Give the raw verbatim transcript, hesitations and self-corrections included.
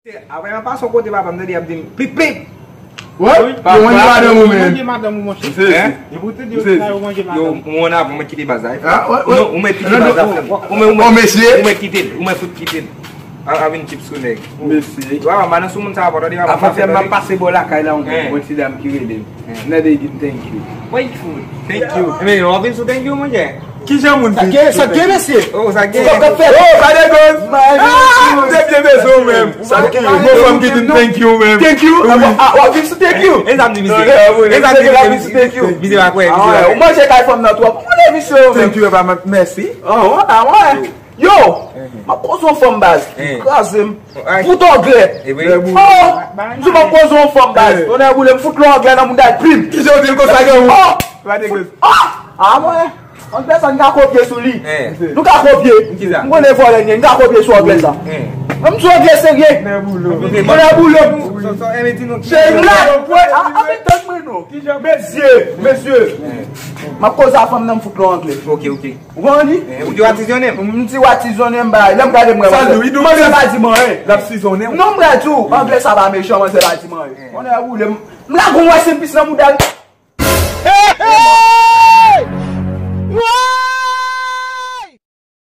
Apre m ap pase yon kote papa m tande y ap di m plip plip. Wi, yo manje madanm ou menm. Manje madanm ou monchè. Hein? Yo pou te di yo sa yo manje madanm. Yo mwen avan mwen kite baz la. Ah, wi, wi. Non, ou mwen kite baz la frè m. Ou mwen, ou mwen, mesye, ou mwen kite l, ou mwen fout kite l. A, a vin chip sou nèg. Mesye. Yo papa m pa nan sou moun sa papa tande papa. Avan fè m ap pase bò lakay la yon ti dam ki rele m. Nan de di m thank you. Why food? Thank you. Men yo vin sou thank you monchè. Kijan moun sa gen, sa gen mesye? Oh, sa gen. Sa k ap fèt? Oh, pa de goz. Ah, m te byen bezwen w menm. Sa gen yon fanm ki di m thank you menm. Thank you? Ah, w ap viv sou thank you? E sa m di misye. E sa m di misye. Vize pa kwè, vize pa kwè. Ou manje kay fanm nan twòp. Ou konnen misye yo menm. Thank you, e pa mèsi. Ah, ah, wè. Yo, m ap koze yon fanm baz. Kraze m. Fout anglè. Oh, m di m ap koze yon fanm baz. Tonnè boule m fout lon anglè nan mouda l plim. Kijan w di l konsa gen ou? Oh, pa de goz. Ah, ah, mwen. Anglè sa, n ka kopye sou li. Nou ka kopye. M konnen vòlè n ye, n ka kopye sou anglè sa. Men m sou anglè serye. Tonnè boule m. Cheri m la. Ah, ah, men tann mwen non. Mesye, mesye. M ap koze a fanm nan, m fout lon anglè. Ok, ok. Ou konprann li? Ou di w ap sizonnen m? M di w ap sizonnen m, bay. Lè m gade m wè manzè. Manzè pa di m anyen. L ap sizonnen w. Non, m gade ou. Anglè sa pa mechan, manzè pa di m anyen. Tonnè boule m. M lage yon wè senpis nan mouda l.